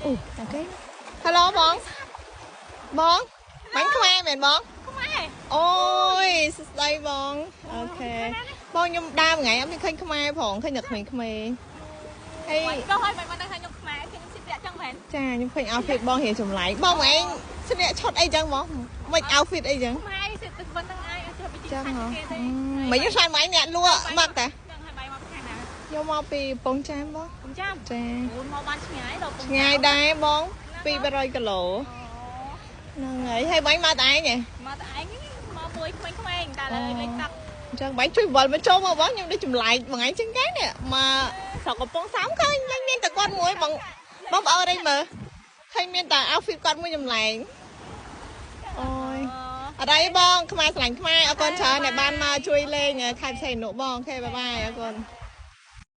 អូ okay Hello បងបងបាញ់ខ្មែរមែនបង ខ្មែរ អូយសួស្តីបង okay បងខ្ញុំដើរមួយថ្ងៃអត់មានឃើញខ្មែរផងឃើញតែក្មេងៗហើយ ចុះហើយមិនដឹងថាខ្ញុំខ្មែរខ្ញុំស្លៀកពាក់ចឹងមែន ចាខ្ញុំឃើញ outfit បងរៀងចម្លែកបងឯងស្លៀកឈុតអីចឹងបងមិន outfit អីចឹង ខ្មែរស្លៀកទៅប៉ុណ្្នឹងឯងអត់ចេះទៅជី ចឹង ខាច់ ហ៎ គេទេ មិនយើងស្មានមកឯងអ្នកលក់មកតា ចឹងហើយបាយមកពីខាងណា យកមកពីកំពង់ចាមបង កំចាំ ចា អូនមកបានឆ្ងាយដល់ ឆ្ងាយដែរបង200គីឡូហ្នឹងហើយហើយបាញ់មកតែឯងហ៎ មកតែឯងមកមួយក្មេងៗតែលើលេខទឹក អញ្ចឹងបាញ់ជួយវល់មកចូលមកបងខ្ញុំដូចចម្លែកមួយថ្ងៃជាងគេនេះមកស្រុកកំពង់សោមឃើញមានតែគាត់មួយបងបងប្អូនអីមើលឃើញមានតែ outfit គាត់មួយចម្លែកអូយអត់អីបងខ្មែរស្រឡាញ់ខ្មែរអរគុណច្រើនដែលបានមកជួយលេងខេត្តផ្សេងនោះបង okay bye bye អរគុណ។